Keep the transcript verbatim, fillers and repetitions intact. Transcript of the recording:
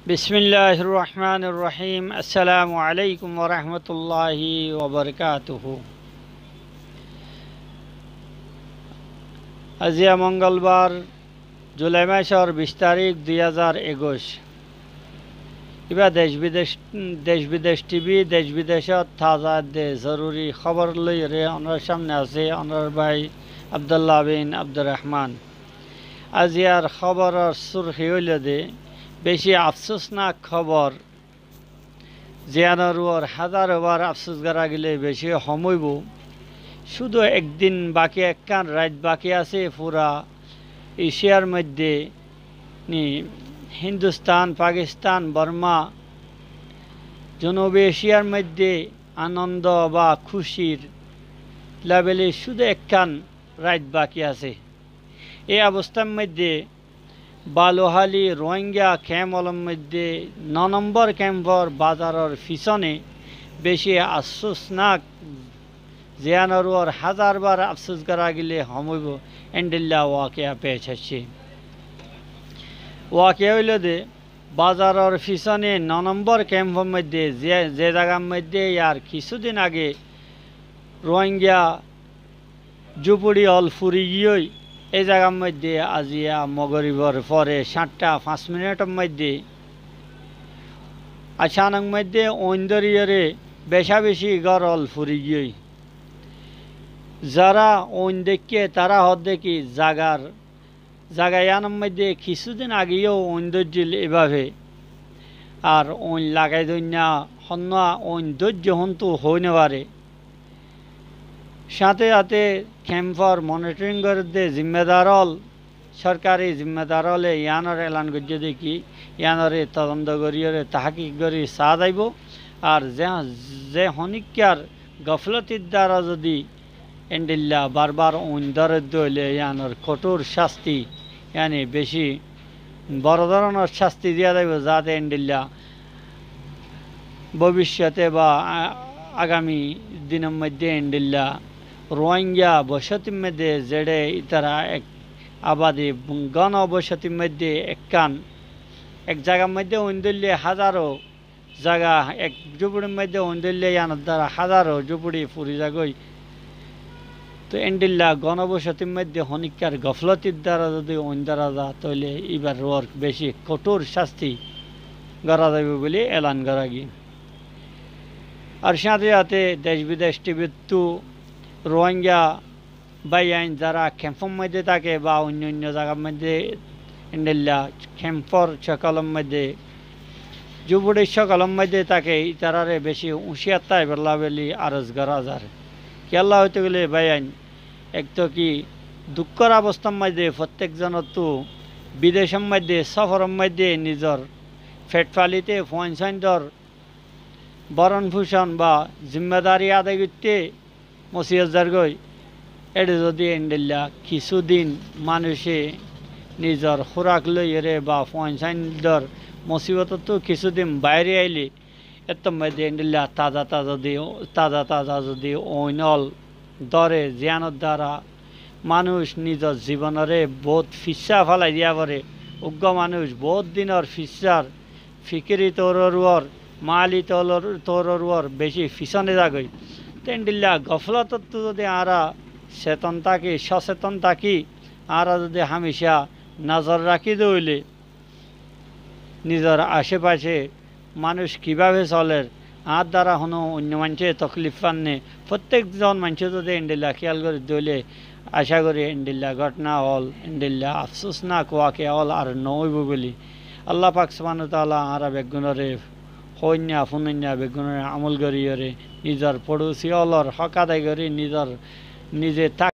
Bismilláhir rohmánir rohím. Assalámu aléikum warahmatulláhi wabarakátuhu. Aziya mongolbar, Julai mácor bic tarík, dui házar ekuic. Íba dec bidec, dec bidec tibi, dec bidecót taza edde zoruri hóbor loiyóre onórar sámne asé onórar bái Abdullah bin Abdur Rahman. Aziyar hóboror surhí óilde beci afsúsnak hóbor. Ziyánor uore házaro bar afsús gorá gile beci hom óibo. Cúdu ek din baki, ekkán rait baki asé fura Eciyar moidde, ni Hindustán, Pakistán, Bormá, Junubi Eciyar moidde anondo ba kúcir lebele cúdu ekkán rait baki asé. Ei obostár moidde Baluháli Ruáingga kemp ólor moidde no nombor kempor bazaror fisóne beci afsúsnak, ziyánor uore házar bar afsús gorá gile hom óibo, endilla wakiya pec aiccé. Wakiya óilde bazaror fisóne no nombor kempor moidde ze, ze zagar moidde yar kissúdin age Ruáingga zupuri ól furi giyói, ei zagar moidde aziya mogoribor fore cáñtta fañs minitor moidde acanok moidde ooin dóriyóre becabeci gór ól furi giyói. Zara ooin deikké tará hoódde ki zagar, zaga yíanor moidde kissúdin age yó ooin dóijjil, eibábe ar ooin lagai dóinna honnúa ooin dóijje hontú hoói no fare. Cáñte cáñte kempor monitoring gorédde zimmadar ól, sorkari zimmadar óle yíanor elan goijjé de ki, yíanore todondo goríyore tahkik gorí saá zaibo. Ar ze, ze honikkar goflotir dara zodi endilla bar bar ooin dóredde óile yíanor kothór cásti, yáni beci boro dóronor cásti diya zaibo, zate endilla bobiccote ba a-, agami dinor moidde endilla Ruáingga bocotir moidde zeçé ítara ek abadi gono bocotir moidde ekkán, ek zagar moidde ooin dóille házaro zaga, ek zupurir moidde ooin dóille yíanor dara házaro zupuri furi zagói. Toi endilla gono bocotir moidde honikkar goflotir dara zodi ooin dóra za, tóile íbar uore beci kothór cásti gorá zaibo buli elan gorá giyé. Ar cáñte cáñte dec bidec tibittú Ruáingga báiyain zara kempor moidde táke ba oinno oinno zagar moidde endilla kempor cókolor moidde, zupurir cókolor moidde táke, ítarare beci úñciyar táibolla buli aros gorá zar. Kiyólla hoitó gele báiyain, ek to ki dukkór obostár moidde fottek zonottú bidecor moidde, sóforor moidde nizor fet falite fuain sáindor boron fucon ba zimmadari adai goitté mosibot zargói. Éçe zodi endilla kissúdin manúice nizor húrak loiyóre ba fuain sáindor mosibotottú kissúdin baire aile, éttor moidde endilla taza taza zodi, taza taza zodi ooin ól dóre, ziyánor dara manúic nizor zibonore bout fissá félai diya fore. Uggúa manúic bout dinor fissár fikiri touror uore, mali touror, touror uore beci fisóne zagói. Te endilla goflotottú zodi añára seton táki, sóseton táki, añára zodi hámica nozor rakí de óile, nizor acé-facé manúic kibábe soler, añár dara honó oinno maincé toklif fánne, fottek zon maincé zodi endilla kiyál gorí de óile, acá gorí endilla góthona ól, endilla afsúsnak wakiya ól ar no óibo buli. Allah pak subhanahu wa taala añára beggúnore hoóinna, fúnoinna beggúnore amol goríyore, nizor foçusi ólor hók adai gorí, nizor nize tá-